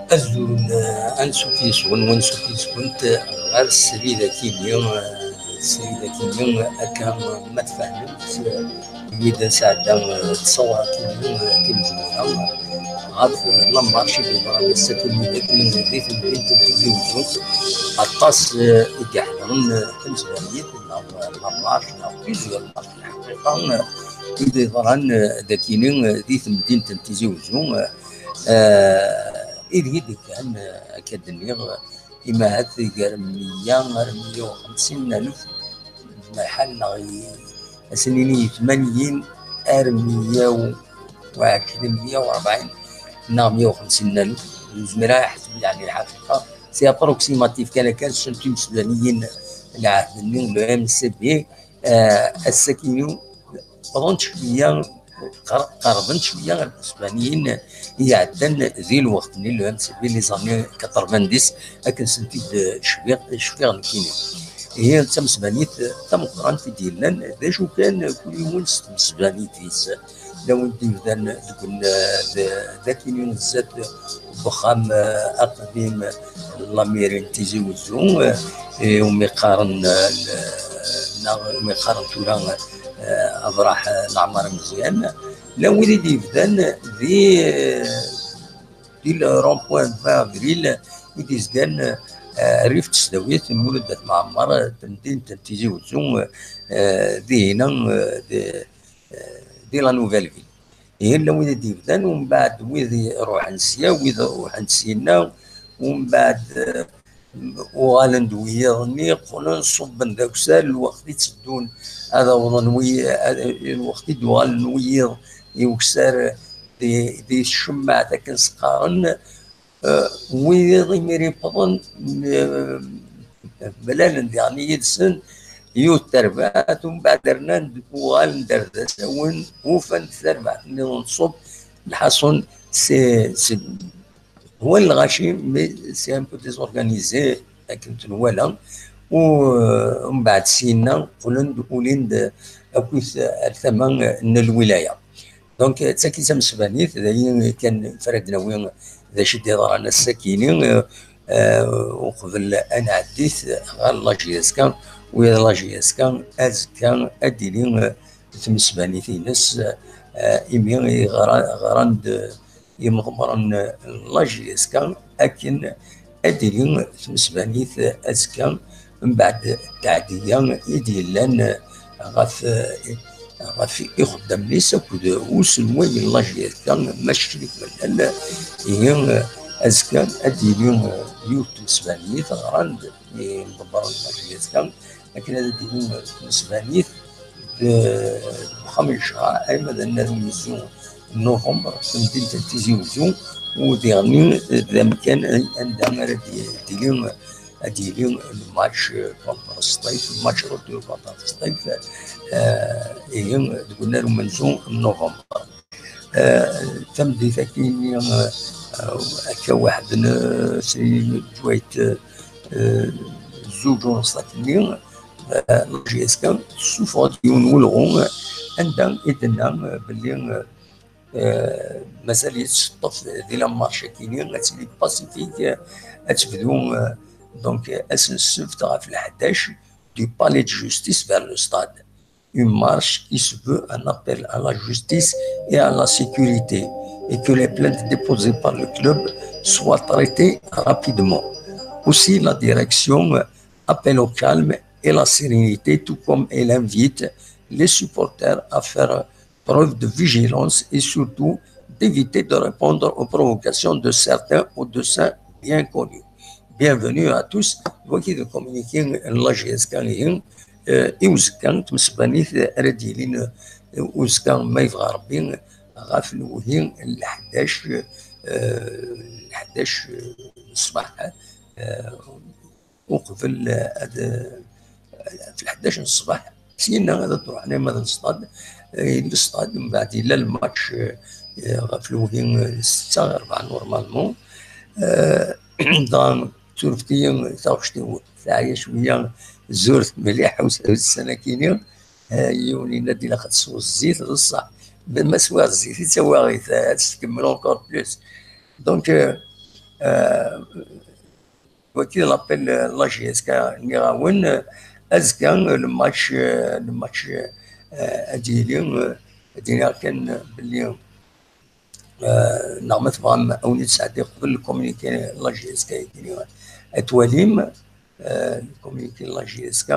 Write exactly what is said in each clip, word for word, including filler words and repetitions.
Azul, eh, ansuf yes-wen, wansuf yes-went, eh, ɣer srid akini, eh, srid akini, akka ma tfehmemt, eh, mi d nesɛedda, eh, ttṣawar akini, eh, timezwura, eh, ɣef, eh, la marche i d-yeḍran ass-a akini dagi di temdint n Tizi Wezzu. Aṭas, eh, i d-iḥeḍren, eh, tamezwarut, neɣ, eh, la marche, neɣ plusieurs marches, lḥaqiqa, eh, i d-yeḍran, eh, dakini, eh, di temdint n Tizi Wezzu, eh, Eh, ideg i d-kkan, eh, akka d-nniɣ, imahat gar meyya ar meyya u xemsin n alef, lḥal neɣ i-, ad s-nini tmanyin ar meyya u ɛecrin, meyya u rebɛin neɣ meyya u xemsin n alef, ur nezmir ara ad neḥseb, yeɛni lḥaqiqa, c'est approximatif kan, akka, sent imesbaniyen lɛehd-nni, le M C B, eh, ass-agi, wwḍent cwiya, qer-, qerrbent cwiya ɣer tmesbaniyin i iɛeddan di lweqt-nni, le M C B, les années quatre-vingt-dix, akken sent-id cfiɣ, cfiɣ nekkini. Ihi d tamesbanit tameqqrant i d-yellan, d acu kan, kul yiwen s tmesbanit-is. Llan wid d-yebdan deg un-, d, d akini zdat n uxxam, eh, aqdim n lamiri n Tizi Wezzu, eh, umi qqaren, eh, neɣ umi qqaren tura, eh, Abraḥ, eh, Leɛmer Ameẓyan. Llan wid i d-yebdan di, eh, di le rond-point vingt avril i d-yezgan, eh, rrif n tesdawit n Mulud At Mɛemmer, eh, temdint n Tizi Wezzu, eh, dihina, eh, di, eh, di la Nouvelle Ville. Ihi llan wid i d-yebdan, umbeɛd wid i ruḥen sya, wid ruḥen syenna, umbeɛd, eh, uɣalen-d wiyiḍ-nni, qqlen ṣubben d akessar, lweqt i tteddun ad awḍen wi-, ad, lweqt i d-uɣalen wiyiḍ i ukessar di, di tcemmaɛt akken s-qqaren, eh, wiyiḍ imir iwwḍen, eh, mlalen diɣen yid-sen yiwet terbaɛt, umbeɛd rnan-d uɣalen-d ar d asawen, ufan-d tarbaɛt-nniḍen tṣubb. Lḥaṣun, c'est, c'est, هو lɣaci, mais c'est un peu désorganisé, akken tenwala. U, umbeɛd syenna qqlen-d, ulin-d akkit ar tama n lwilaya. Donc, d tagi tamesbanit, d ayen kan fara d-nawi d acu i d-yeḍran ass-akini, eh, eh, uqbel ad nɛeddi ɣer la J S K, u la J S K azekka ad d-tili, eh, tmesbanit-ines, eh, imi ɣra-, ɣran-d yimḍebbren n la J S K akken ad d-tili tmesbanit azekka, mbeɛd ttaɛdiya i d-yellan ɣef, ɣef ixeddamen-is akked uselway n la J S K, Mac Crif Mellal, ihi azekka ad d-yili yiwet n tmesbanit, ɣran-d yimḍebbren n la J S K akken ad d-ilin tmesbanit deg uxxam n ccreɛ, arma d annar umenzu n novembre, tamdint n Tizi Wezzu, u diɣen d amkan anda ara d-, d-yili, ad d-yili lmatch contre Sṭif, lmatch retour contre Sṭif, eh, ihi deg unnar umenzu n novembre. Eh, tameddit-agi-nni, eh, eh, akka waḥed n, eh, snin n lǧwayt, eh, zuǧ u nṣ akkenni, eh, la J S K tessuffeɣ-d yiwen n welɣu, eh, anda i d-tenna, eh, belli, eh, eh, mazal-itt teṭṭef di la marche-agi-nni, ad tili pacifique, eh, ad tebdu, eh, donc, eh, ass n ssebt ɣef leḥdac, du palais de justice vers le stade. Une marche qui se veut un appel à la justice et à la sécurité, et que les plaintes déposées par le club soient traitées rapidement. Aussi, la direction appelle au calme et la sérénité, tout comme elle invite les supporters à faire preuve de vigilance et surtout d'éviter de répondre aux provocations de certains ou de saints bien connus. Bienvenue à tous. Voici le communiqué de la J S K, eh, i uzekka, tmesbanit ara d-yilin, eh, uzekka ma yebɣa Rebbi, ɣef lewhi n leḥdac, eh, ḥdac, eh, n ṣṣbeḥ, eh, uqbel, eh, ad, eh, ɣef ḥdac n ṣṣbeḥ, syenna ad d-ruḥen arma d lsṭad. Eh, yella lsṭad, mbeɛd yella lmatch, eh, eh, ɣef lewgi, eh, ssetta rebɛa normalement. Eh, dɣa tureft-iyi taɣect-iw, teɛya cwiya, zurt mliḥ, us-, ussan-akini. Eh, yiwen yenna-d ilaq ad tesweḍ zzit, d ṣṣeḥ. Ma swiɣ zzit, i ttawiɣ-it, eh, ad s-tkemmel encore plus. Donc, euh, euh, waki l'appel, euh, la J S K, nniɣ-awen, euh, azekka, euh, le match, euh, le match, euh, ad yili, euh, ad iniɣ kan, euh, belli, euh, neɣ ma tebɣam, ad wen-id-sɛeddiɣ qbel le communiqué la J S K, ad twalim, euh, le communiqué la J S K,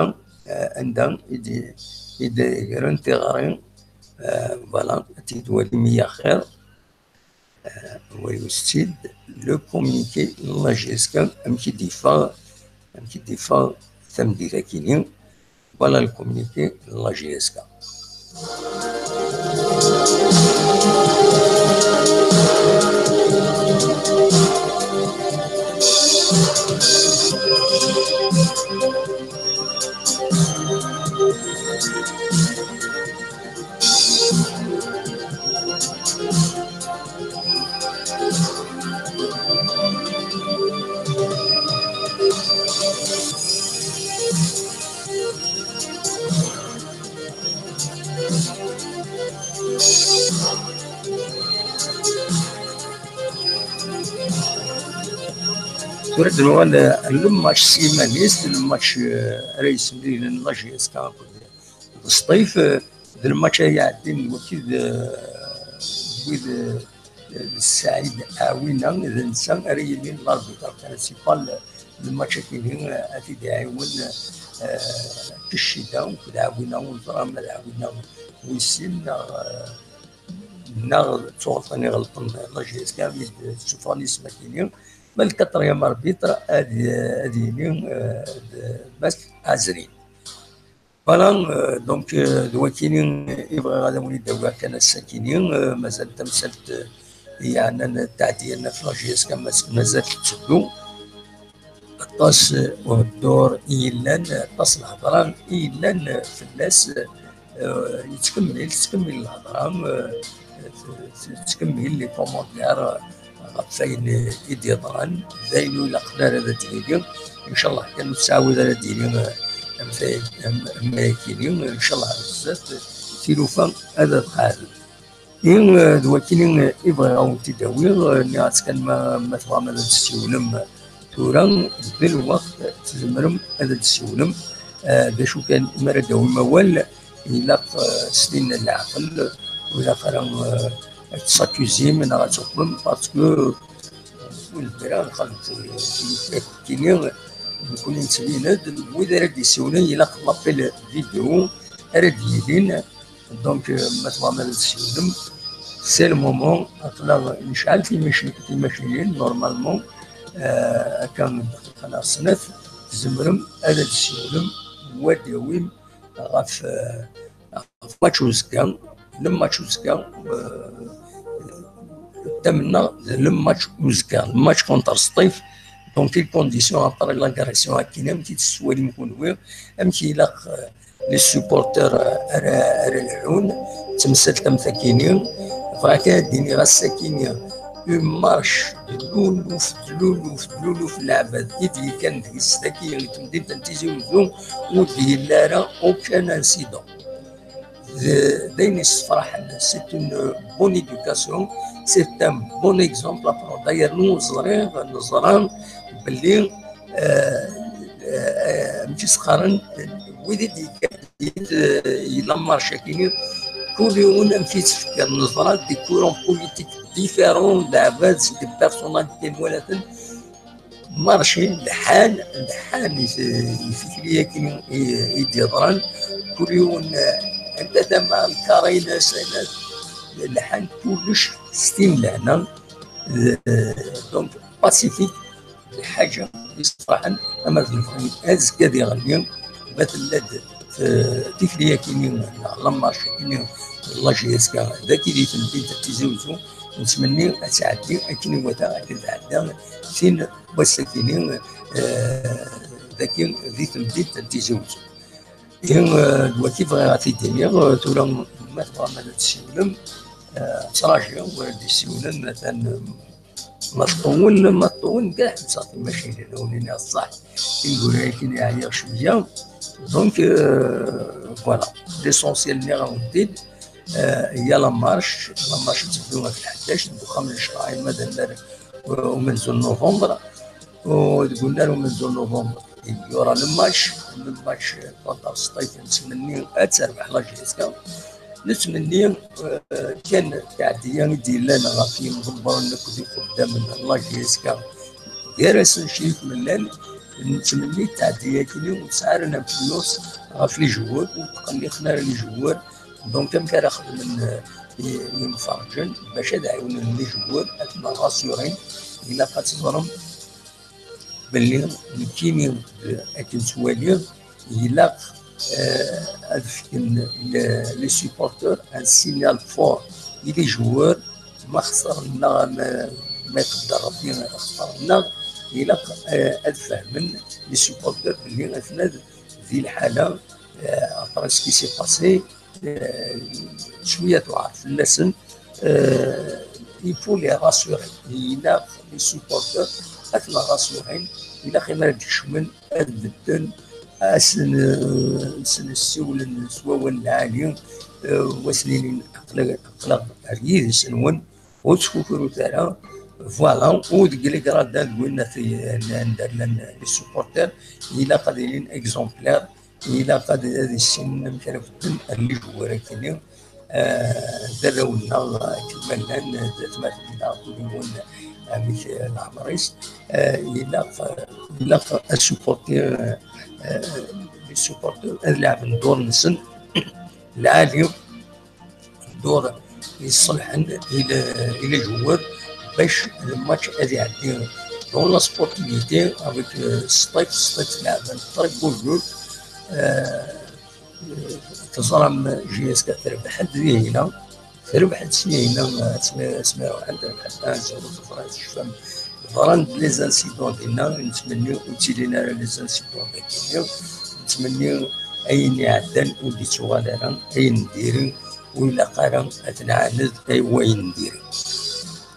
euh, anda i d-, i d-gren tiɣri, euh, voilà, ad t-id-twalim i axir. Wali-t-id, le communiqué n la J S K, amek i d-yeffeɣ, amek i d-yeffeɣ tameddit-akini. Voilà le communiqué n la J S K. Tura ad nuɣal, eh, le match s yiman-is, le match, eh, ara yessemlilen la J S K akked d Sṭif, eh, d lmatch ay iɛeddin wid, eh, wid, eh, Saɛid Ɛwina, d netta ara yilin l'arbitre principal n lmatch-akini, eh, ad t-id-iɛiwen, eh, Kecida akked Ɛwina, ur neẓri ma d Ɛwina wis sin neɣ, eh, neɣ d tuɣaltin iɣelṭen la J S K mi d-ssufɣen isem-akini. Ma le quatrième arbitre ad, ad yili, eh, d Mass Azrin. Voilà, euh, donc, euh, d wakini i bɣiɣ ad awen-id-awiɣ kan ass-akini, euh, mazal tamsalt, euh, yeɛnan tɛeddi yerna ɣef la J S K ma-, mazal tetteddu. Aṭas, euh, uheddur i yellan, aṭas n lhedra i yellan, euh, fell-as, euh, yettkemmil, tettkemmil lhedra, euh, t-, t-, tettkemmil les commentaires, euh, ɣef wayen i d-yeḍran, d ayen ur ilaqen ara ad d-yili. Ncallah kan ur tettɛawad ara ad d-yili, eh, am tay-, am, am wayakini. Ncallah ar zdat, tilufa ad d-qeɛden. I, eh, d wakini, eh, i bɣiɣ ad wen-t-id-awiɣ, eh, nniɣ-as kan ma, ma tebɣam ad d-tessiwlem tura, d lweqt, tzemrem ad d-tessiwlem. Eh, d acu kan, mi ara d-tawim awal, ilaq, eh, s tin n leɛqel, ur ilaq ara, eh, ad tessakuzim neɣ ad tuqmem, parce que, euh, ur nezmir ara ad nxalef, euh, kini, nekkni nettlin-d, wid ara d-yessiwlen, ilaq l'appel vidéo ara d-yilin. Donc, euh, ma tebɣam ad d-tessiwlem, c'est le moment, aql-aɣ necɛel timaci-, timacinin, normalement, euh, akka daqiqa neɣ snat, tzemrem ad d-tessiwlem, wa d-yawim ɣef, euh, ɣef match uzekka, le match uzekka, euh, tamenna le match uzekka, le match contre Sṭif. Donc, les conditions après l'agression akkin, amek i tt-tettwalim kunwi, amek ilaq, euh, les supporters, euh, ara, ara lḥun, d tamsalt am takini. Bɣiɣ kan ad d-iniɣ ass-akini, une marche de luluf, de luluf, de luluf n leɛbad i d-yekkan deg-s dagi, i temdint n Tizi Uzzu, ur d-yelli ara aucun incident. D, d ayen yessefraḥen, c'est une bonne éducation, c'est un bon exemple à prendre. D'ailleurs, nous, ẓriɣ, neẓra belli, euh, euh, amek i s-qqaren, wid i d-yekkan, euh, la marche-agi, kul yiwen amek i yettfekkir, neẓra des courants politiques différents, d aɛbad, des personnalités n walaten, marchin, lḥan, lḥan i, i tikli-agi i, i d-yeḍran. Kul yiwen, eh, anda tama lkar-ines, lḥan kullec s tin lehna. Eh, donc, pacifique, lḥaǧa yessefraḥen, ama d nefren azekka ad iɣelli, ma tella-d, eh, tikli-agi-nni, neɣ la marche-agi-nni, la J S K, dagi di temdint n Tizi Uzzu, Nettmenni ad tɛeddi akken iwata, akken tɛedda tin wass-akini, eh, daki di temdint n Tizi Wezzu. Ihi, eh, d waki bɣiɣ ad t-id-iniɣ, eh, tura ma tebɣam ad d-tessiwlem, eh, ttṛajiɣ wara d-yessiwlen, atan, eh, ma tṭewwel, ma tṭewwel, kra ḥebseɣ timacinin, ad wen-iniɣ ṣṣeḥ, tineggura-agi ɛyiɣ cwiya. Donc, euh, voilà, l'essentiel nniɣ-awen-t-id, euh, il y a la marche, la marche ad tebdu ɣef lḥdac deg uxxam n lecɣal, ma d annar, euh, umenzu n novembre, u deg unnar umenzu n novembre, il y aura le match, le match contre Sṭif, nettmenni ad terbeḥ la J S K. Nettmenni, eh, kan tɛeddiya i d-yellan ɣef yimḍebbren akked ixeddamen n la J S K, gar-asen Crif Mellal, nettmenni tɛeddiya-agi ur tesɛi ara l'influence ɣef les joueurs, ur ttqelliqen ara les joueurs. Donc, amek ara xedmen, eh, i-, yimferǧen bac ad ɛiwnen les joueurs, ad ten-rassurin? Ilaq ad teẓrem belli nekkini, eh, akken ttwaliɣ, ilaq, eh, ad fken le-, les supporters un signal fort i les joueurs, ma xesren neɣ ma, ma iqedder Rebbi xesren neɣ, ilaq, eh, ad fehmen les supporters belli atnan di lḥala, eh, après ce qui s'est passé, eh, cwiya tewɛer fell-asen, eh, il faut les rassurer. Ilaq les supporters ad ten-rassurin, ilaq imi ara d-kecmen ad bedden, ad sen, ad sen-ssiwlen s wawal lɛali, eh, u ad sen-inin aql-, aql-aɣ ar yidis-nwen, ur ttkukrut ara. Voilà, u deg les gradins d win anda llan les supporters, ilaq ad ilin exemplaires, ilaq ad, ad issinen amek ara bedden ar les joueurs-agi-nni, eh, d arraw-nneɣ akken ma llan, d atmaten-nneɣ, kul yiwen amek, eh, leɛmer-is, eh, ilaq, ilaq ad supporter, eh, les supporters ad leɛben ddur-nsen lɛali, ddur yeṣelḥen i le-, i les joueurs bac le match ad iɛeddi dans la sportivité avec, euh, Sṭif, Sṭif leɛben très beau jeu. Euh, teẓram J S K terbeḥ-d dihina, terbeḥ-d sihina, euh, asmi, asmi ruḥen terbeḥ-d un zéro, teẓram, tecfam. Ḍran-d les incidents dinna, nettmenni ur ttilin ara les incidents dagi-nni, nettmenni ayen iɛeddan ur d-ittuɣal ara, ayen n diri ur ilaq ara ad t-nɛaned, ay wayen n diri.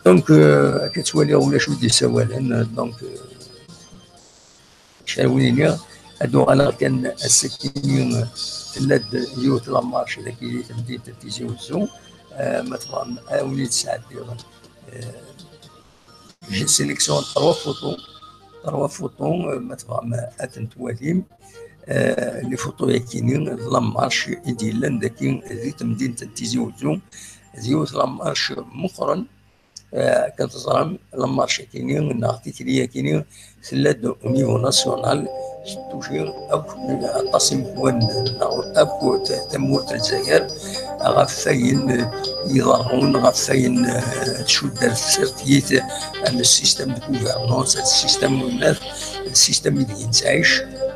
Donc, euh, akka ttwaliɣ ulac ur d-yessawalen, donc, euh, acu ara wen-iniɣ, ad uɣaleɣ kan ass-agi, tella-d yiwet la marche dagi di temdint n Tizi Wezzu, euh, ma tebɣam ad wen-id-sɛeddiɣ, euh, J'ai sélectionné trois photos, trois photos, euh, ma tebɣam ad tent-twalim. Euh, les photos-agi-nni d la marche i d-yellan dagi di temdint n Tizi Wezzu. D yiwet la marche meqqren, euh, akken teẓram, la marche-agi-nni neɣ tikli-agi-nni tella-d au niveau national, s-, toucher akk, aṭas imeḥwanen neɣ akk t-, tamurt n Lezzayer ɣef wayen iḍerrun, ɣef wayen, eh, tcudd ar tsertit, am le système de gouvernance, le système n unat, le système ideg nettɛic.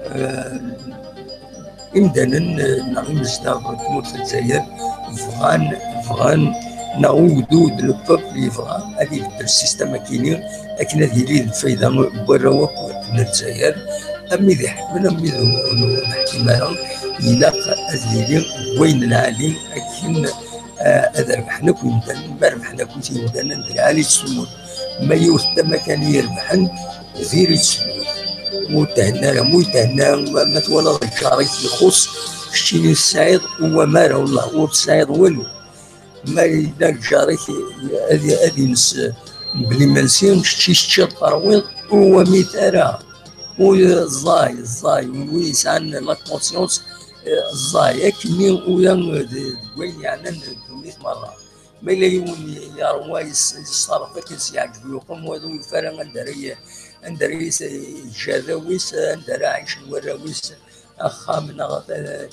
Eh, imdanen, eh, neɣ imezdaɣ n tmurt n Lezzayer bɣan, bɣan, neɣ ugdud, le peuple, yebɣa ad ibeddel système akini, akken ad yili d lfayda n warraw akk n Lezzayer, am wid iḥekmen, am wid ur, ur, ur neḥkim ara, ilaq ad yili deg wayen lɛali, akken, eh, ad rebḥen akk yimdanen. Ma rebḥen akk yimdanen, d lɛali-tt tmurt. Ma yiwet n tama kan i irebḥen, diri-tt tmurt. Ur thenna ara, ma ur thenna, ma, ma twalaḍ lǧar-ik ixuṣ, keččini tesɛiḍ, u wama ara, wellah, ur tesɛiḍ walu. Ma yella lǧar-ik ad, ad ines mebla imensi, kečč i teččiḍ terwiḍ, ur wamit ara. Ur, ẓẓay, ẓẓay, win yesɛan la conscience, eh, ẓẓay. Akkenni ula d, deg wayen yeɛnan ddunit merra. Ma yella yiwen yerwa yes-, yesserf akken s-yeɛǧeb i uqum, wayeḍ ur yufi ara anda ara y-, anda ara yes-, yeǧǧ arraw-is, anda ara ɛicen warraw-is, axxam neɣ, eh,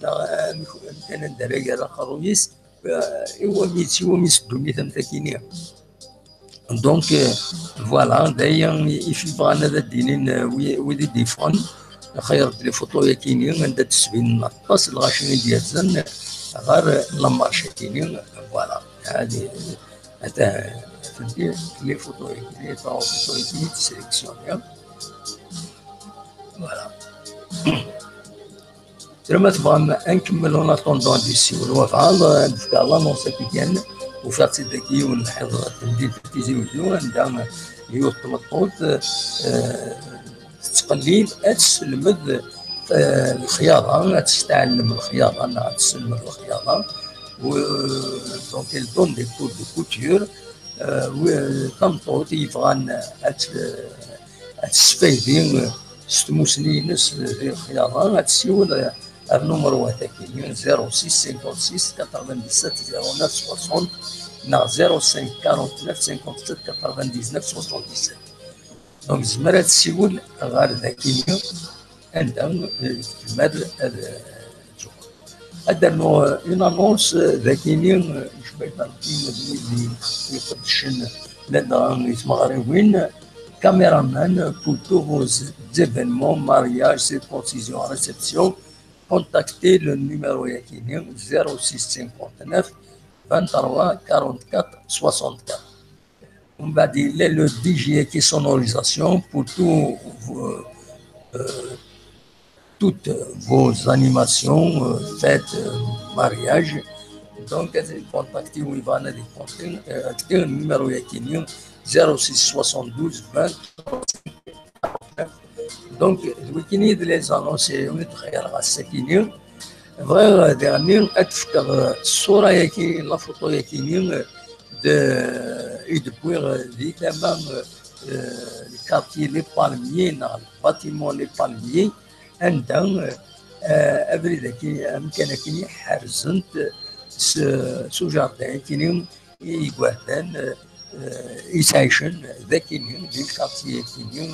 neɣ amek, amkan anda ara yerr aqerruy-is. Eh, iwami-tt, iwami-tt ddunit am takini. Donc, euh, voilà, d aya i, i bɣan ad d-inin, euh, wi-, wid i d-yeffɣen, xayr d les photos-yakini, anda d-sbinen aṭas n lɣaci i d-yerzan ɣer la marche-akini, voilà. Hadi, Attends, les photos, les trois photos, les sélectionner. Voilà. Tura ma tebɣam ad nkemmel en attendant ad d-yessiwel wabɛaḍ, ad d-fkeɣ l'annonce-agi kan, ufiɣ-tt-id dagi yiwen n lḥiḍ n temdint n Tizi Uzzu, anda yiwet n tmeṭṭut, eh, tettqellib ad tesselmed, eh, lexyaḍa, ad testɛellem lexyaḍa neɣ ad tesselmed lexyaḍa. Donc, elle donne des cours de couture. Eh, wi-, tameṭṭut yebɣan ad t-, ad tesfaydi s tmusni-ines di lexyaḍa, ad tessiwel ar numru-a-tagi, zéro six cinquante-six quatre-vingt-dix-sept zéro neuf soixante neɣ zéro cinq quarante-neuf cinquante-sept quatre-vingt-dix-neuf soixante-dix-sept. Donc, tezmer ad tessiwel ɣer dagi, anda, eh, tezmer ad, eh, ad d-rnuɣ, euh, une annonce, euh, dagi, euh, icba-yi-d Rebbi d wid i iqeddcen ladɣa i tmeɣriwin. Caméraman pour tous vos événements, mariage, circoncision, réception, contactez le numéro-agi, zéro six cinquante-neuf vingt-trois quarante-quatre soixante-quatre. Mbeɛd, il y a le D J qui sonorisation pour tout, euh, euh, toutes vos animations, euh, fêtes, euh, mariages. Donc, contactez, ou il va aller contacter, euh, le numéro zéro six soixante-douze vingt. Donc, d wikini d les annonces, on est très rare, c'est fini. Bɣiɣ daɣen ad d-fkeɣ, euh, ṣṣura-agi, la photo-agi, euh, d, i d-wwiɣ, euh, di tama, euh, euh, le quartier Les Palmiers, neɣ le bâtiment Les Palmiers, anda, euh, euh, abrid-agi, amkan-agi ḥerzen-t s, s ujardin-agi, igerdan, euh, euh, yettɛicen dagi, di lkartiye-agi,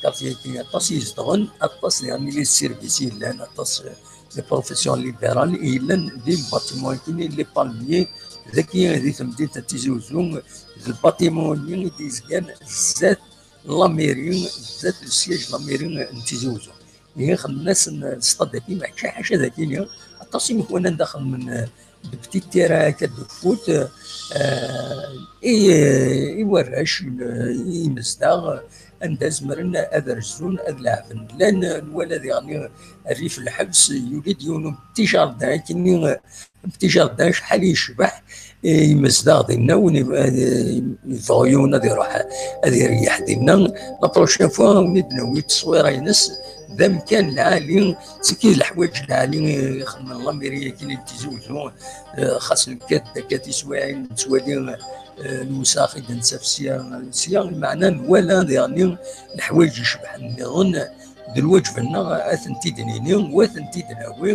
kartiye-agi aṭas i izedɣen, aṭas diɣen les services yellan, aṭas, euh, les professions libérales i yellan di lbatiman-agi, Les Palmiers, dagi di temdint n Tizi Uzzu, d lbatiman-nni i d-yezgan zdat la mairie, zdat le siège n la mairie n Tizi Uzzu. Ihi xedmen-asen stade-agi, mačči ḥaca dagi, aṭas imekwanen daxel n, euh, de petits terrains akka de foot, euh, i, i warrac, i yimezdaɣ, anda zemren ad rezzun, ad leɛben. Llan, nwala diɣen rrif lḥebs, yuli-d yiwen n petit jardin, akkenni, un petit jardin, acḥal yecbeḥ, eh, imezdaɣ dinna, win yeb-, eh, yebɣu yiwen ad iruḥ, ad ireyyeḥ dinna. La prochaine fois, ad wen-id-nawi tteswira-ines, d amkan lɛali, tagi d leḥwayeǧ lɛali i ixedmen la mairie-agi n Tizi Uzzu, eh, xas nekkat-d akka tiswiɛin, nettwali, eh, lewsex i d-nettaf sya, sya, lmeɛna nwala diɣen leḥwayeǧ icebḥen nniḍen, d lwaǧeb-nneɣ ad tent-id-nini, u ad tent-id-nawi,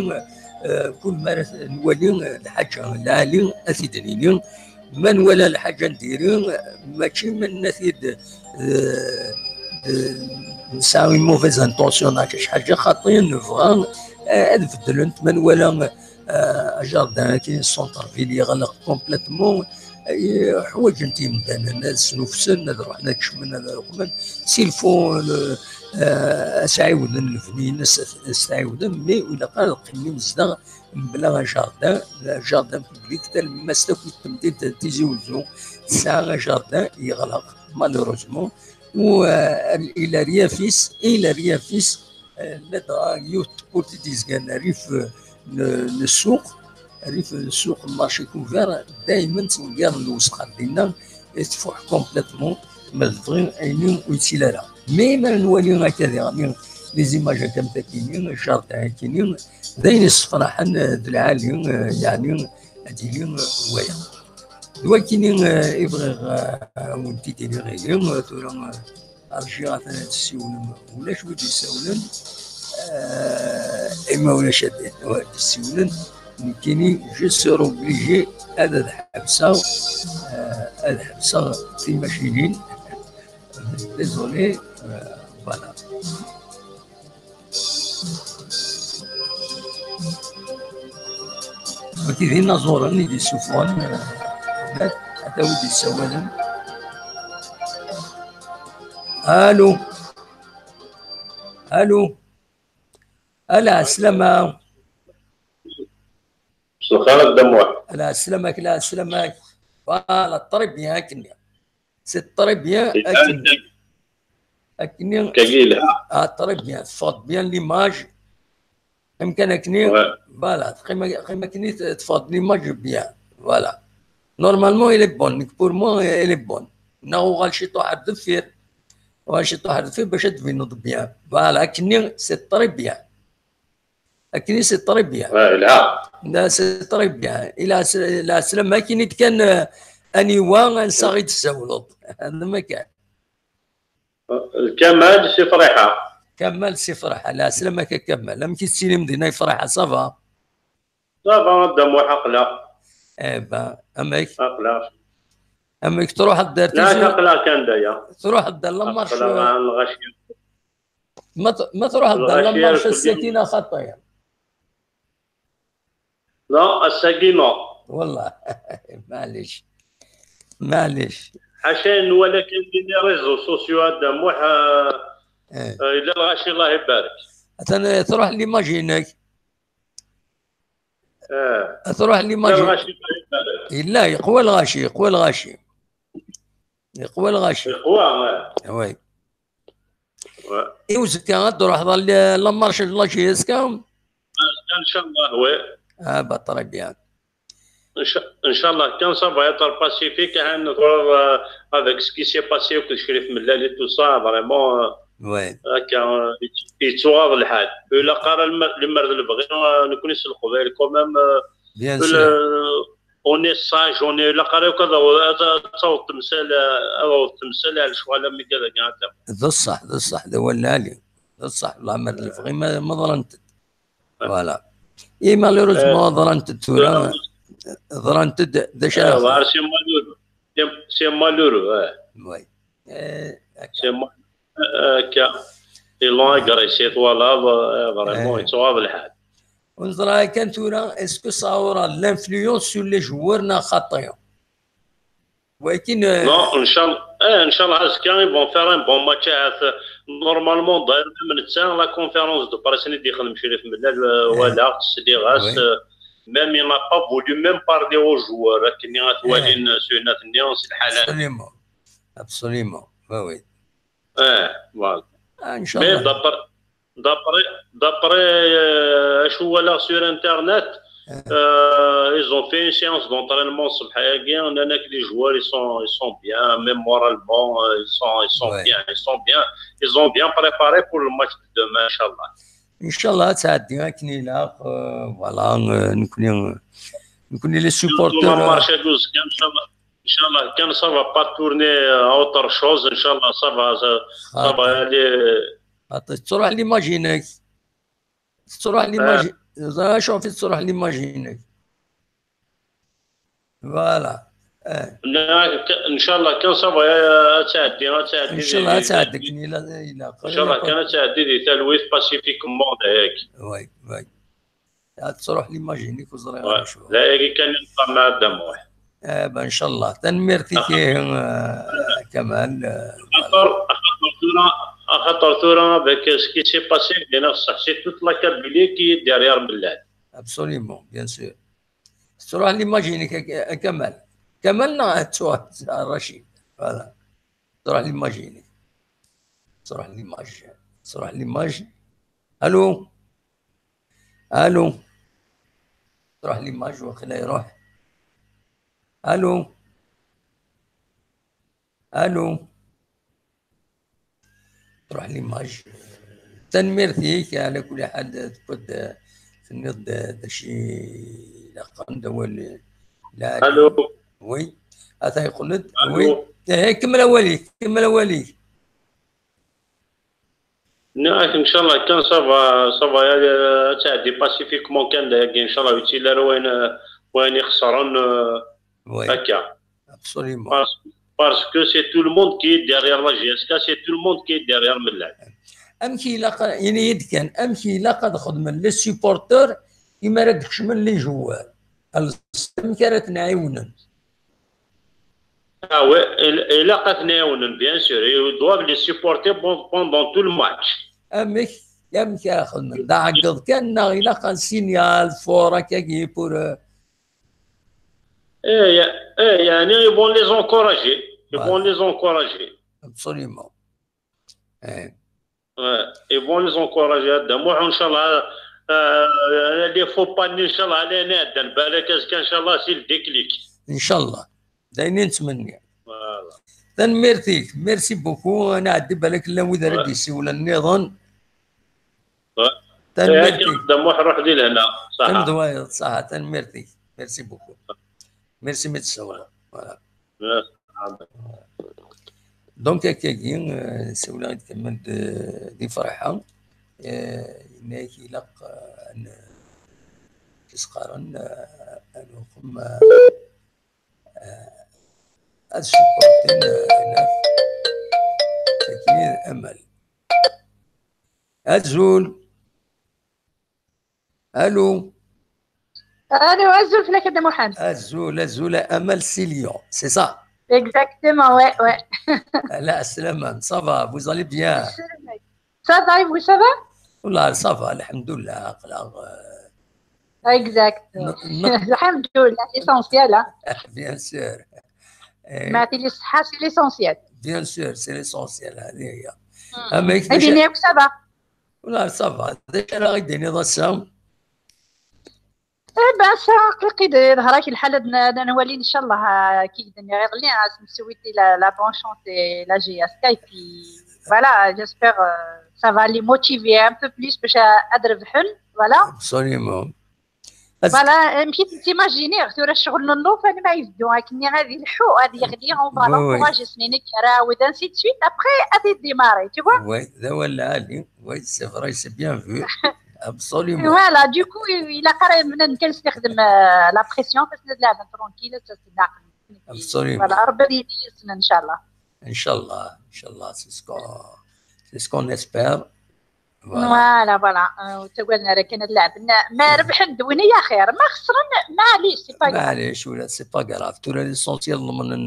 eh, kul mi ara t-, nwali lḥaǧa lɛali ad t-id-nini. Ma nwala lḥaǧa n diri, mačči ma nna-t-id, eh, eh, nesɛa une mauvaise intention neɣ kra ḥaǧa xaṭi, nebɣa, eh, ad beddlent. Ma nwala, eh, ajardin-agi, centre-ville yeɣleq complètement, eh, ḥwaǧen-t yimdanen ad snufsen, ad ruḥen ad kecmen, ad ruḥen. S'il faut, eh, ad s-ɛiwden lebni-ines, ad s-ɛiwden, mais ur ilaq ara ad qqimen imezdaɣ mebla ajardin, ajardin public, talemmast akk n temdint n Tizi Uzzu tesɛa ajardin yeɣleq, malheureusement. U, eh, il a rien fait, il a rien fait, eh, ladɣa yiwet n tewwurt i d-yezgan rrif, eh, n, n ssuq, rrif n ssuq, marché couvert, daymen ttḍeggiren lewsex ar dinna, eh, tfuḥ complètement, ma tebɣi ayen ur yettili ara. Mais ma nwali akka diɣen les images akka am takini, jardin akini, d ayen yessefraḥen, eh, d lɛali, eh, yeɛni ad yili, eh, waya. D wakini, eh, i bɣiɣ, eh, ad wen-t-id-iniɣ ihi, eh, tura, eh, rjiɣ atan ad tessiwlem. Ulac wi d-yessawlen, eh, imi ulac ad, ad d-ssiwlen, nekkini je serai obligé ad, ad ḥebseɣ, eh, ad ḥebseɣ timacinin. Désolé, eh, voilà. Wagi d inaẓuren i d-isuffɣen, eh, ata wi d-yessawalen. Allô? Allô? Ala, ɛeslama. Mselxir a Dda Muḥ. Ala, ɛeslama-k, la, ɛeslama-k. Voilà, très bien, akken. C'est très bien, akken. Akken. Ah, très bien, teffeɣ-d bien l'image. Amkan akken. Voilà, teqqim, teqqim akken, teffeɣ-d l'image bien. Voilà. Normalement, il est bon. Nekk, pour moi, il est bon. Neɣ uɣal ciṭuḥ ar deffir. Uɣal ciṭuḥ ar deffir bac ad tbineḍ bien. Voilà, akken, c'est très bien. Akken, c'est très bien. Ouais, là. Là, c'est très bien. Il a, la slam akken kan, euh, aniwa, ansa i d-tessawleḍ. Hada ma kan. Kamal si Friḥa. Kamal si Friḥa. La slam akka Kamal. Amek i tettili Medina i Friḥa, ça va? Ça va, a Dda Muḥ, aql-aɣ. Eh ben, amek? Aql-aɣ. Amek, truḥeḍ-d ar Tizi? Aql-aɣ kan daya. Truḥeḍ-d ar la marche? Aql-aɣ, lɣaci. Ma t-, ma truḥeḍ-d ar la marche ass-agi neɣ xaṭi? Non, ass-agi non. Wallah. Maɛlic. Maɛlic. Ḥaca nwala kan di les réseaux sociaux, a Dda Muḥ, euh, eh, euh, yella lɣaci, Allah ibarek. Atan, eh, truḥ l'image-inek. Eh. Truḥ l'image. Yella lɣaci, Allah ibarek. Yella, yeqwa lɣaci, yeqwa lɣaci. Yeqwa lɣaci. Yeqwa, eh. Oui. Ouais. Et uzekka ad d-truḥeḍ ɣer la, la marche de la J S K? Azekka, inchallah, oui. Ah, bah, très bien. Incha-, inchallah, kan ça va être pacifique, hein, euh, avec ce qui s'est passé avec Crif Mellal et tout ça, vraiment, euh, ouais, akka, euh, yettuɣaḍ lḥal. Ilaq ara lemmer, lemmer d lebɣi, euh, nekni s Leqbayel, quand même, euh, bien sûr. On est sage, on est, ilaq ara akk ad aw-, ad, ad taweḍ temsal, ad aweḍ temsal ar lecɣal am wigad-agi, a Dda Muḥ. D ṣṣeḥ, d ṣṣeḥ, d awal lɛali. D ṣṣeḥ, leɛmer d lebɣi ma, ma ḍrant-d. Voilà. Et malheureusement, euh, ḍrant-d tura, euh, ḍrant-d d acu ara, euh, xedmeɣ. C'est malheureux. C'est, c'est malheureux, ouais. Oui. Euh, c'est ma-, euh, akka. Ils l'ont agressé, twalaḍ, euh, vraiment, eh, yettuɣaḍ lḥal. Ur neẓra kan tura, est-ce que ça aura de l'influence sur les joueurs neɣ xaṭi? Walakin, euh, non, inchallah, eh, inchallah, azekka, ils vont faire un bon match, ahat, normalement, d'ailleurs, même netta, la conférence de presse i d-yexdem Crif Mellal, euh, eh, walaɣ-tt, sliɣ-as, oui, euh, même il n'a pas voulu même parler aux joueurs, akken i t-walin, eh, s uyennat-nni, s lḥala. Absolument. Absolument. Oui, oui. Eh, voilà. Ah, inchallah. Mais d'après, d'après, d'après, euh, acu walaɣ sur Internet, eh, euh, ils ont fait une séance d'entraînement ṣṣbeḥ-agi, on a que les joueurs, ils sont, ils sont bien, même moralement, euh, ils sont, ils sont, ouais, bien, ils sont bien, ils ont bien préparé pour le match de demain, inchallah. Inchallah, ad tɛeddi akken ilaq, euh, voilà, euh, nekni, nekni les supporters, euh, inchallah, kan ça va pas tourner à autre chose, inchallah, ça va, ça, ça va aller. Xaṭi, tettruḥ l'image-inek. Tettruḥ l'image. Ẓriɣ acu ɣef i tettruḥ l'image-inek. Voilà. Eh. Inchallah, kan ça va, ad tɛeddi, ad tɛeddi. Inchallah, ad tɛeddi, akken ilaq. Inchallah, kan ad tɛeddi di talwit pacifiquement, dayagi. Oui, oui. Ad truḥ l'image-inek, ur ẓriɣ ara acu. D ayagi kan i nebɣa, a Dda Muḥ. Eh ben, inchallah. Tanemmirt-ik, eh, Kamal, eh, axaṭer, axaṭer tura, axaṭer tura, avec ce qui s'est passé, c'est toute la Kabylie qui est derrière Mellal. Absolument, bien sûr. Tettruḥ l'image-inek, a, a Kamal. Kamal neɣ ad ttuɣ-, a Racid. Voilà. Tettruḥ l'image-inek. Tettruḥ l'image. Tettruḥ l'image. Allô? Allô? Tettruḥ l'image, waqila iruḥ. Allô? Allô? Truḥ l'image. Tanemmirt-ik, ɛla kulli ḥal, tewwiḍ-d, tenniḍ-d d acu ilaqen, d awal lɛali. Allô? Oui. Ata yeqqel-d. Allô? Oui. Eh, kemmel awal-ik, kemmel awal-ik. Nniɣ-ak, inchallah, kan ça va, ça va, ad tɛeddi pacifiquement kan dagi, inchallah, ur yettili ara wayen, wayen ixeṣren, euh, oui, akka. Absolument. Parce, parce que c'est tout le monde qui est derrière la J S K, c'est tout le monde qui est derrière Mellal. Amek ilaq, ini-yi-d kan, amek ilaq ad xedmen les supporters imi ara d-kecmen les joueurs? Amek ara ten-ɛiwnen? Ah ouais, il, ilaq ad ten-ɛiwnen, bien sûr. Ils doivent les supporter bon, pendant tout le match. Amek, amek ara xedmen? D aɛeggeḍ kan, neɣ ilaq un signal fort akkagi pour, euh, ايه، يا- ايه، يعني ils vont les encourager. Ils vont Voilà. les encourager. Absolument. ايه. Ouais, ils vont les encourager. هذا مو ان شاء الله. آه، les faux pas ان شاء الله علينا هذا بالك، ان شاء الله c'est le déclic. ان شاء الله. داينين نتمنى. Voilà. Tanemmirt-ik. Merci beaucoup. انا عندي بالك لا وذا Ouais. راه يسولنا نيضا. Ouais. Tanemmirt-ik. هذا مو روح دي لهنا. صح. Tanemmirt-ik. Merci beaucoup. Merci, merci. Voilà. Merci. Donc, akkagi, euh, siwleɣ-d kamel d, di Ferḥa. Euh, yenna-yak ilaq, euh, ad n-, tisqaren, euh, ad nuqem, euh, euh, ad supporten, euh, Amal. Azul. Allô. Allô, azul fell-ak a Dda Muḥend. Azul, azul, Amal, c'est Lyon, c'est ça? Exactement, ouais, ouais. Ala, Aslama, ça va, vous allez bien? Ça va, et vous, ça va? Wallah, ça va, alhamdoulilah, aql-aɣ, euh, Exact. n-, n-, Alhamdoulilah, l'essentiel, hein. Bien sûr. Eh, Ma tili ṣṣeḥḥa, c'est l'essentiel. Bien sûr, c'est l'essentiel, هذه هي. Hmm. Amek, Eh bien, ça va. Wallah, ça va. D acu ara ɣ-d-tiniḍ ass-a? Eh ben, ça, aql-i d-, yeḍher-ak lḥal ad n-, ad nwali, inchallah, euh, kif i d-nniɣ iḍelli, hein, ad s-nsewwi la, la bonne chance et la J S K, et puis, voilà, j'espère, euh, ça va les motiver un peu plus باش ad rebḥen, voilà. Absolument. Voilà, amek i tent-imaginiɣ tura ccɣel n llufan ma ibeddu akken-nni ad ileḥḥu, ad yeɣli, on va Oui, oui. l'encourager snin akraw, et ainsi de suite. Après, ad idémarrer, tu vois. Oui, d awal lɛali. Oui, c'est vrai, c'est bien vu. Absolument. Voilà, du coup, ilaq ara ad nexdem, euh, la pression, parce que là, tranquille, ça, c'est là. Absolument. Voilà, Rebbi ad yili yis-sen, inchallah. Inchallah, inchallah, c'est ce qu'on, c'est ce qu'on espère. Voilà. Voilà, voilà. Euh, ur ttagaden ara kan ad leɛben. Ma rebḥen d win i axir. Ma xesren, maɛlic, c'est pas grave. Maɛlic, ula, c'est pas grave. Tura l'essentiel ḍemnen,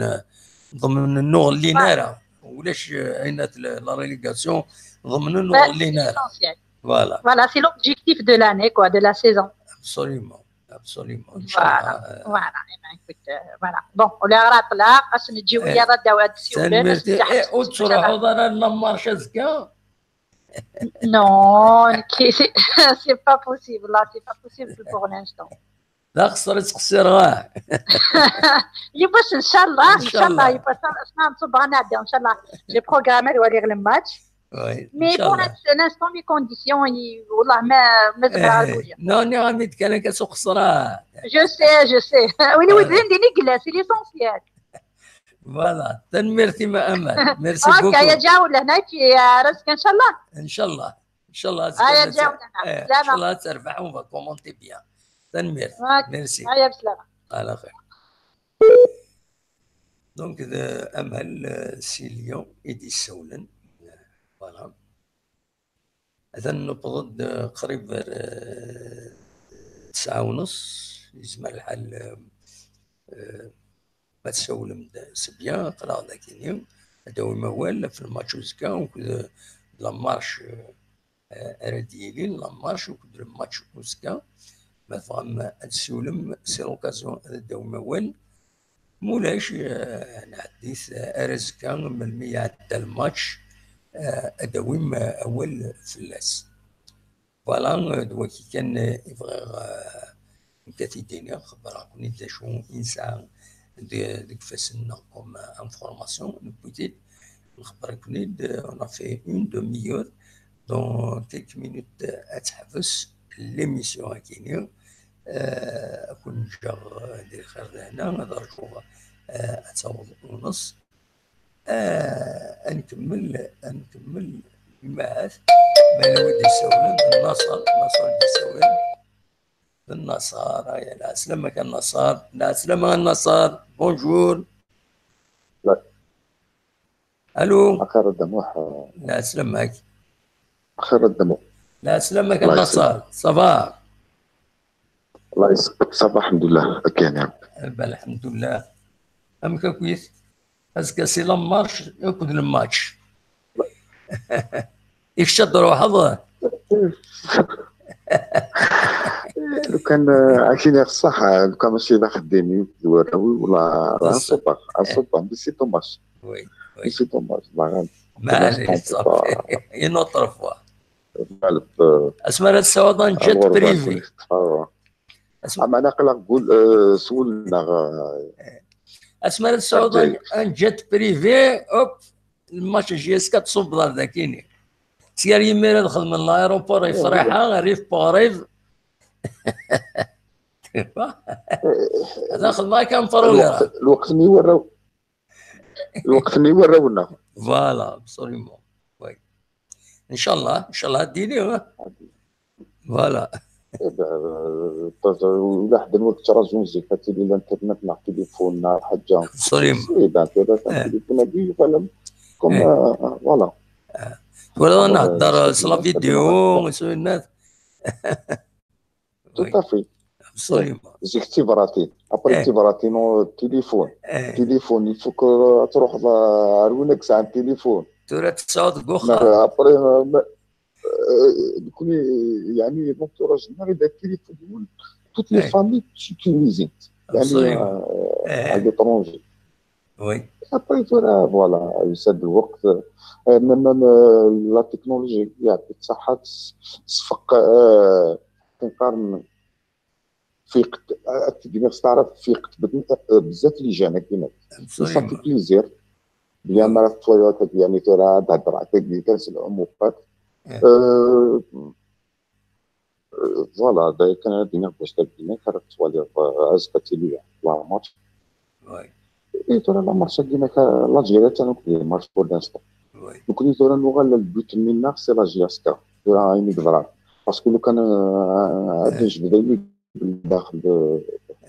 ḍemnen ur ɣellin ara. Ulac, euh, ayen at la, la relégation, ḍemnen ur Ouais, ɣellin c'est ara. L'essentiel. Voilà. Voilà, c'est l'objectif de l'année, quoi, de la saison. Absolument. Absolument. Voilà, Inchallah, euh, voilà. Eh ben, écoute, euh, voilà. Bon, ur la ɣ-ṭṭleɣ, ad s-neǧǧ i wiyaḍ ad d-, ad d-siwlen, ad Tanemmirt. s-neǧǧ Eh, ur tettruḥuḍ ara ɣer la marche azekka? Non, c'est, c'est pas possible, là, c'est pas possible pour l'instant. D axeṣṣar i ttqeṣṣireɣ, ah. Yiwwas, inchallah, Inchallah. Yiwwas, asma nṣubb ɣa nɛeddi, inchallah. J'ai programmé ad waliɣ le match. Oui, Mais pour inchallah. l'instant, les conditions, i-, والله ما, ما زبرها Eh, الكل. non, nniɣ-am-d kan akka s uqeṣṣer, ah. Je sais, je sais. وين ودين ديني قلنا، c'est l'essentiel. Voilà. Tanemmirt-im a Amal. Merci Ok, beaucoup. يا جاو لهنا كي رزق، inchallah. Inchallah. Inchallah. Ah, يا جاو لهنا. Eh, سلامة. Inchallah, terbeḥ, on va commenter bien. Tanemmirt. Ok. Merci. هيا بسلامة. Ala xir. Donc, d Amal, euh, si Lyon i d-issawlen. Voilà. Atan newweḍ-d, euh, qrib ar, euh, tesɛa u nneṣ, yezmer lḥal, euh, euh, ma tsawlem-d s bien, aql-aɣ dagi, ad d-awim awal ɣef lmatch uzekka, akked, euh, la marche, euh, ara d-yilin, la marche, akked lmatch uzekka. Ma tebɣam ad d-ssiwlem, c'est l'occasion ad d-awim awal. Ma ulac, euh, nɛeddi-t ar azekka, melmi iɛedda lmatch, euh, ad d-awim, euh, awal fell-as. Voilà, euh, d wagi kan, euh, i bɣiɣ, euh, nekk ad t-id-iniɣ, xebbreɣ-ken-id d acu i nesɛa de-, deg ifassen-nneɣ comme, euh, information, newwi-t-id, nxebber-iken-id, euh, on a fait une demi-heure, dans quelques minutes, euh, ad teḥbes l'émission-agi-ni. Euh, ad ken-ǧǧeɣ, euh, di lxir d lehna, ad rǧuɣ, euh, ad taweḍ u nneṣ. Ah, ad nkemmel, ad nkemmel, imahat, ma yella wi d-isawlen, d Naṣer, Naṣer d-isawlen. D Naṣer, aya, lɛeslama-k a Naṣer, lɛeslama a Naṣer, bonjour. لا. Allô. Axir a Dda Muḥ. Lɛeslama-k. Axir a Dda Muḥ. Lɛeslama-k a الله Naṣer, ça va? الله يسلمك. Ça va, الحمد لله. Akken. Eh ben, الحمد لله. Amek akkit? Azekka c'est la marche akked le match. I kečč ad d-truḥeḍ? كان، آه، عايشين الصح، آه، كان ماشي لا خديني ولا، ولا، لا، بصح. سوبر، آه، سوبر، mais c'est dommage. وي. Mais c'est dommage، الله غالب. معليش، صافي. Une autre fois. غالب، آه، اسمع، هذا السعود جيت الغربة بريفي. كنت تتحرر. اسمع. اما انا قلق قول، آه، سولنا، آه، اسمع، هذا السعود جيت بريفي، اوب، الماتش جي اس كا تصب دار ذاكيني. سيار يمير دخل من l'aéroport يفرحها، ريف باريف. هذا خدمة كان فرولة. الوقت، الوقت اللي وراو، الوقت اللي وراونا. Voilà، absolument. وي. ان شاء الله، ان شاء الله ديني. Voilà. إيه، ب-، ب-، ولا حد الوقت راه زوج زيفات، الى الانترنت مع التليفون مع حاجه. Absolument. إيه، بعد كذا كان التليفون هذه فعلا. كوم، آه، فوالا. ولا نهضر سلا فيديو وسوي الناس. Tout à fait. Absolument. زيك تيبراتين. ابري تيبراتين التليفون. التليفون يفك، تروح ل-، عرونك ساعه التليفون. ترى تصاوت قوخا. ابري، آه، كوني، يعني، l'entourage ديالنا غير التليفون ديال toutes les familles تيتيليزيت. يعني، Absolument. آه، à l'étranger. وي. ابري ترى، فوالا، يسد الوقت. آه، ميم، ميم، آه، لا تكنولوجي يعطيك الصحه، تص-، تصفق، آه، كنقارن فيقت، آه، كيما تعرف فيقت بد-، آه، بزاف لي جان كيما. صافي بليزير. بيان ما راك تويوتا، يعني، ترى تهضر هكاك، كاس العموقات. آه، آه، فوالا، داير كان هاد الدنيا باش داك الدنيا كانت توالي، آه، عزقتي ليا لا ماتش. وي. اي ترى لا ماتش دينا كا-، لا جيري تاع نكون ماتش بور لانستون. وي. نكون ترى نوغال البوت منا سي لا جي اس كا. ترى عيني كبران. باسكو لو كان، آه، هاد نجبد عيني داخل، آه،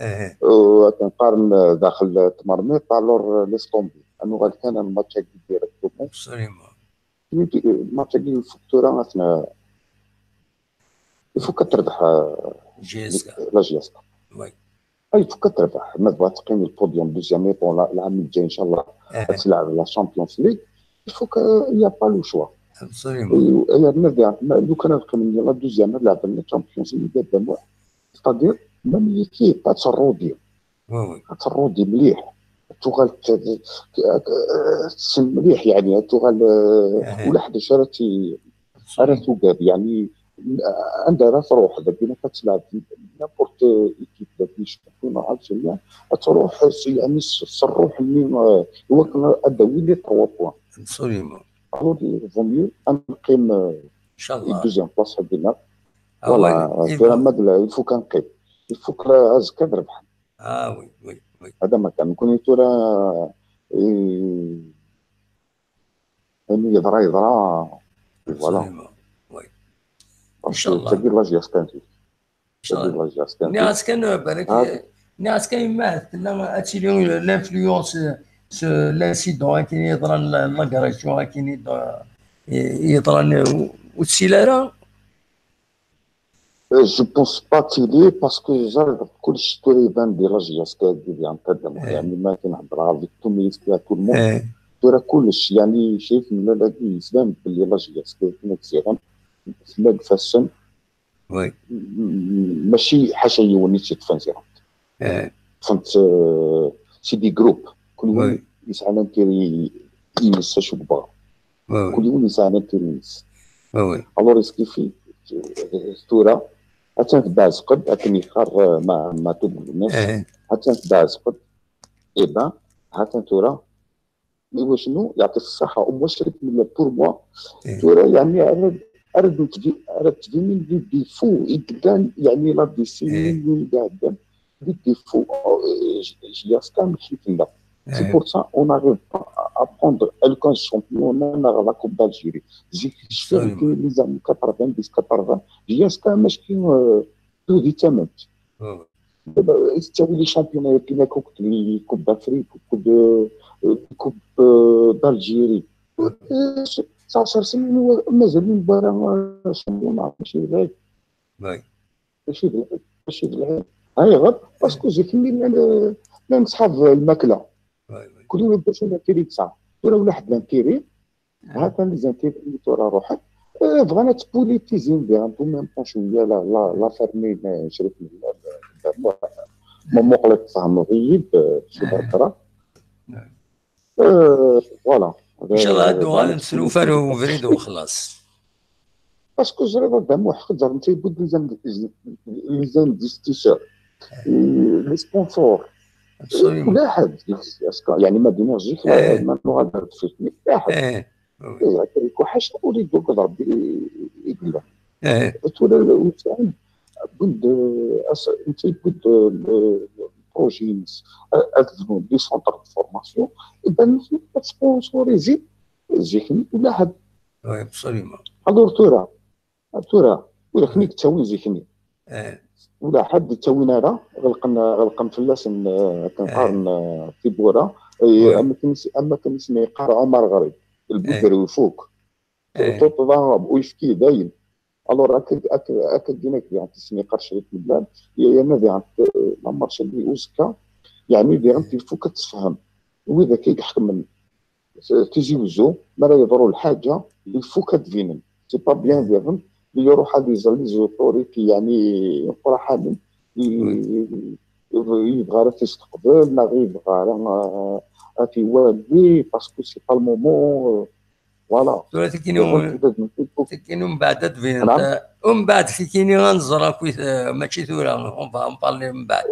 ايه. آه، كنقارن داخل تمرميط، الور ليس طومبي. انه غير كان الماتش هكا ديريكتومون. Absolument. الماتش هكا يفوت ترى اثناء. يفوك تربح، آه، جي اس كا. لا جي اس كا. وي. اي فوك تربح، ما تبغى تقيم البوديوم دوزيام ميطون لا-، العام الجاي ان شاء الله إيه. تلعب لا شامبيونز ليغ. يفوك، يا با لو شوا. Absolument. يا نرجع، ما-، لو كان نقيم لا دوزيام نلعب لا شامبيونز ليغ قدام واحد، سيتادير ميم ليكيب با ترودي. وي، وي. ترودي مليح. تغال ت-، ت-، تسم مليح، يعني، تغال، آه، إيه. ولا حد شرتي راه توقف، يعني، عندها راه تروح، داك ما كتلعب نابورت ايكيب، داك لي شامبيون الجيريان، تروح س-، يعني، س-، صروح مني، آه، هو كان اداوي لي تروا بوان. Absolument. الوغ فو ميو نقيم، آه، ان شاء الله. دوزيام بلاص حدنا. آه، فوالا، وي، في راه ما دلا، يفو كنقيم. يفو كلا ازكا ربح. اه وي، وي، وي. هذا ما كان. نكون يتورا، إيه، يعني، يضرا، يضرا. فوالا. Absolument. وي. ان شاء الله. تدير لا جياس كان فيه. ان شاء تدير الله. لا جياس كان ناس فيه. كان بالك، هذا. ناس كان ما تلا اتيليون لانفلونس، لانسيدون كاين يضرا، لاغريسيون كاين يضرا، يضرا وتسيلارا. جو بونس با تيلي، باسكو جا كلشي توري يبان بلي لا جياس كان ديال ينقدم. إيه. يعني، ما كاين هضره افيك تو ميسكي تو الموند. إيه. ترى كلش، يعني، شايف من لا يبان بلي لا جياس كان كيما تسيران. لا فاسن. وي. م-، ماشي حاشا يوني تيتفان زيرو. إيه. فهمت، آه، سي دي جروب. كل وي. واحد يسعى لانتيري يمس شو بغا. وي، وي. كل يوم يسعى لانتيري يمس. وي، وي. الوغ اسكيفي ثورة، اتان تبعز قد، اتني خار مع، مع تو الناس. إيه. اتان تبعز قد، اي بان، هاتان ثورة. ايوا شنو؟ يعطيك الصحة. ومشرك من بور موا. إيه. ثورة، يعني، أرد، أرد نتفي، أرد تفي من دي ديفو، إدان، يعني، لا ديسيني، إيه. من قاعد. دي ديفو، آه، ج-، جياس كان ماشي فينا. سي إيه. بور سا اون اريف با ا بروندر، لو كان شامبيون، لا لا كوب دالجيري. جيت شفت Absolument. لي زاني كاتروفين ديس، كاتروفين. جياس كان ماشي، آه، تو دي تمنت. وي. دابا يستوي لي شامبيون يوربيان، كوب لي كوب دافريك، كوب، كوب، آه، دالجيري. آه، تسعطاش سنين هو مازال من برا، آه، شامبيون، ما عرفتش بعيد. وي. ماشي بعيد، ماشي بعيد. هاي غير باسكو جيت من، من، من صحاب الماكله. وي، وي. كل يوم يبدا شي لانتيري تسعه. ولا ولا حد لانتيري. ها كان لي زانتيري، تو راه روحك. Eh, bɣan ad tpolitizin diɣen, en même temps, cwiya la, la, la famille n Crif Mellal, eh, ma muqlet tfehmeḍ-iyi-d, eh, s lhedra. Eh, voilà. Inchallah, ad uɣalen s lufar ubrid u xlaṣ. Parce que ẓriɣ Dda Muḥ Xeǧer netta yewwi-d les in-, les investisseurs, les sponsors. Ula ḥedd, yeɛni ma d-iniɣ zik, ma nuɣal ar deffir, ula ḥedd. Ih, akka deg uḥac ur yeggugad Rebbi i yellan. Tura win wwin-d, netta yewwi-d projet-ines, ad bnun des centres de formation, iban ad sponsoriser zik-nni ula ḥedd. Oui, absolument. Alors tura, tura, ur aken-id-ttawin zik-nni. Ula ḥedd ur ttawin ara, ɣelqen, ɣelqen fell-asen, eh, akken qqaren, eh, tiwwura. Eh, am akken s-, am akken isem yeqqar Ɛumar Ɣrib, lbudder ifuk. Tuṭṭḍa uyefki dayen. Alors, akka, akka, akka dinak diɣen tisni qar Crif Mellal, yerna diɣen, eh, la marche-agi uzekka, yeɛni diɣen il faut ad tessefhem wid akka i iḥekmen Tizi Wezzu, mi ara yeḍru lḥaǧa, il faut ad d-binen. C'est pas bien diɣen, li iruḥ ad iẓer les autorités, yeɛni, iqraḥanen, i-, i-, yebɣa ara t-isteqbel, neɣ yebɣa ara, eh, ad t-iwali, parce que c'est pas le moment, eh, voilà. Tura tikini, tikini mbeɛd ad d-binen. Mbeɛd tikini ad nẓer akk, eh, mačči tura, on va en parler mbeɛd.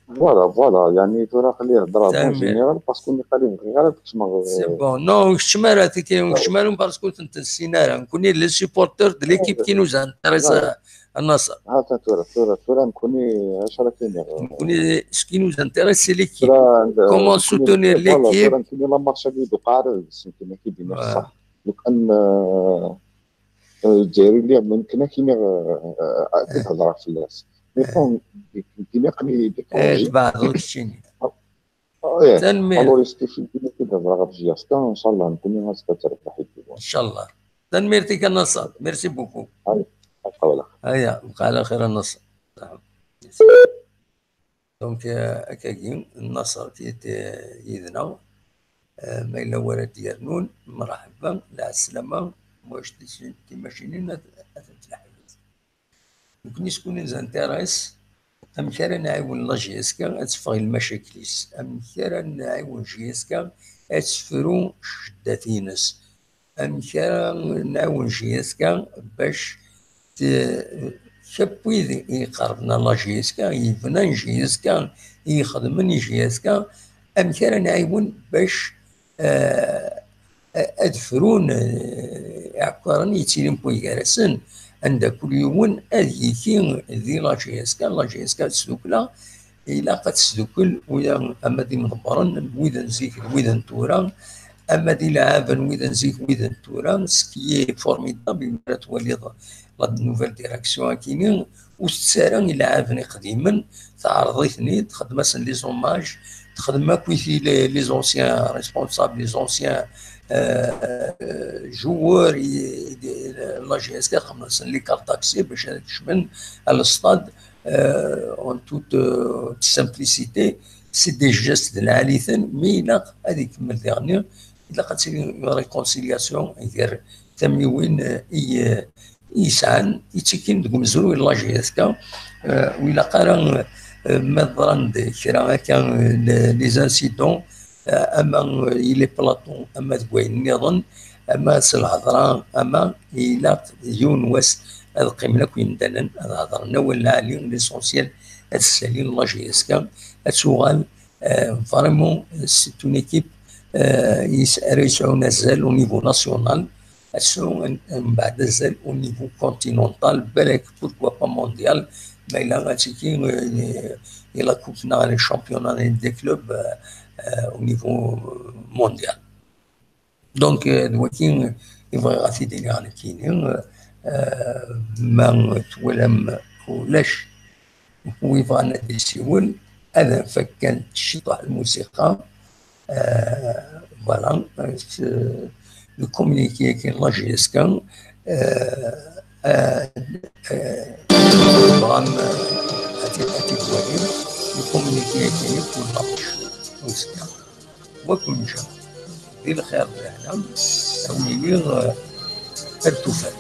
Voilà, voilà, yeɛni tura aql-i heddreɣ en général, parce que nekk ur bɣiɣ ara ad kecmeɣ. C'est bon. Non, ur keččem ara tikini, ur keččem ara, parce que ur tent-nessin ara. Nekkni les supporters de l'équipe qui nous intéresse, a Naṣer. Ha, tura, tura, tura, nekkni, acu ara k-iniɣ? Nekkni, ce qui nous intéresse, c'est l'équipe. Comment soutenir l'équipe? Tura nekkni la marche-agi d uqaɛer, nekkni ki d-iniɣ ṣṣeḥ. Lukan, eh, eh, Lezzayer i lliɣ, mumkin ad k-iniɣ, eh, eh, ad k-id-hedreɣ fell-as. Mais bon, nekkni aql-i di congé. Tanemmirt. Alors, est-ce que ad k-id-hedreɣ ɣef J S K, inchallah, nekkni ad terbeḥ. Inchallah. Tanemmirt-ik a Naṣer. Merci beaucoup. Aya, bqa ɛla xir a Naṣer. Donc, euh, akkagi, Naṣer qui était, euh, yid-neɣ. Euh, ma yella wara d-yernun, mṛeḥba, lɛeslama, mwac tis-, timacinin ad, ad tent-nḥebes. Nekkni ce qui nous intéresse, amek ara nɛiwen la J S K ad teffeɣ i lmacakil-is, amek ara nɛiwen J S K ad tefru cceddat-ines, amek ara nɛiwen J S K bac t-, kra n wid i iqerben ar la J S K, i yebnan J S K, i ixedmen i J S K, amek ara nɛiwen bac, eh, ad frun, eh, iɛekkaren yettilin wway gar-asen, anda kul yiwen ad yiki di la J S K, la J S K ad tesdukla, ilaq ad tesdukel, wid, ama d imḍebbren, wid n zik d wid n tura, ama d ileɛɛaben, wid n zik, wid n tura, ce qui est formidable, mi ara twaliḍ la nouvelle direction akini, ur tettu ara ileɛɛaben iqdimen, teɛreḍ-iten-id, txeddem-asen les hommages, txeddem akk i les, les anciens responsables, les anciens, euh, joueurs, i, i, la J S K txeddem-asen les cartes d'accès bac ad kecmen à le stade, euh, en toute, euh, simplicité, c'est des gestes d lɛali-ten, mi ilaq ad ikemmel diɣenni, ilaq ad tili une réconciliation gar tamiwin, euh, i, euh, i yesɛan, ittikin deg umezruy n la J S K, euh, ur ilaq ara, euh, ma ḍran-d kra akka, euh, les incidents, euh, ama, euh, i les plateaux, ama deg wayen nniḍen, ama s lhedra, ama ilaq yiwen wass ad qqimen akk yimdanen, ad hedren awal lɛali, l'essentiel, ad ssalin la J S K, ad tuɣal, euh, vraiment, c'est une équipe, euh, yis-, ara yesɛun azal au niveau national, ad tesɛu mbeɛd azal au niveau continental, balak, pourquoi pas mondial, ma yella ad tili, euh, i la coupe neɣ les championnats des clubs, euh, euh, au niveau mondial. Donc, euh, d wagi i bɣiɣ ad t-id-iniɣ nekkini, euh, ma twalam ulac wi bɣan ad d-isiwel, ad nfak kan ciṭuḥ lmusiqa. Euh, voilà, euh, le communiqué-agi n la J S K, euh, euh, euh, tebɣam, euh, ad t-, ad t-id-twalim, le communiqué-agi n la J S K. Wa kunǧa. Di lxir d lehna, a win-nni, euh, ad tufam.